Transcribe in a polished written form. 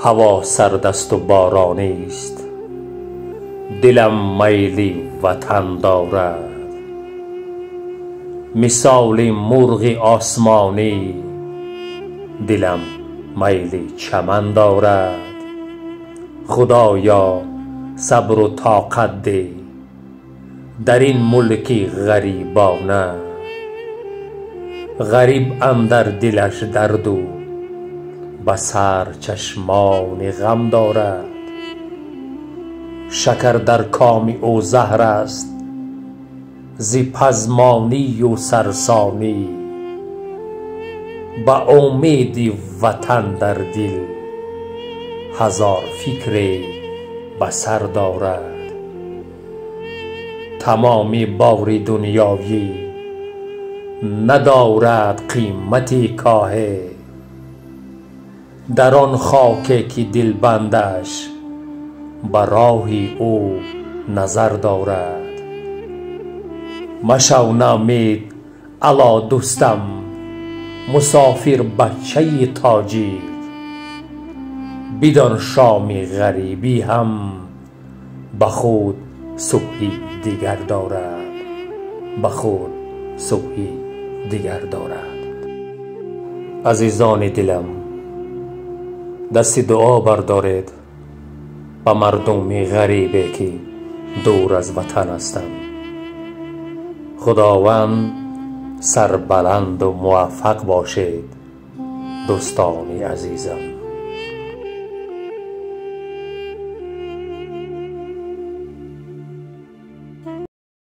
Ҳаво сард аст у боронист, дилам майли ватан дорад. Мисоли мурғи осмонӣ, дилам майли чаман дорад. Худоё, сабру тоқат деҳ дар ин мулки ғарибона. Ғариб андар дилаш дарду ба сар чашмони ғам дорад. Шакар дар коми ӯ заҳр аст зи пазмонию сарсонӣ. Ба умеди ватан дар дил ҳазор фикре ба сар дорад. Тамоми бори дунёӣ надорад қимати коҳе. Дар он хоке ки дилбандаш ба роҳи ӯ назар дорад. Машав ноумед, ало дӯстам, мусофир бачаи тоҷик. Бидон, шоми ғарибӣ ҳам ба худ субҳи дигар дорад, ба худ субҳи дигар дорад. Азизони дилам, дасти дуо бардоред ба мардуми ғарибе ки дур аз ватан ҳастанд. Худованд сарбаланду муваффақ бошед, дӯстони азизам.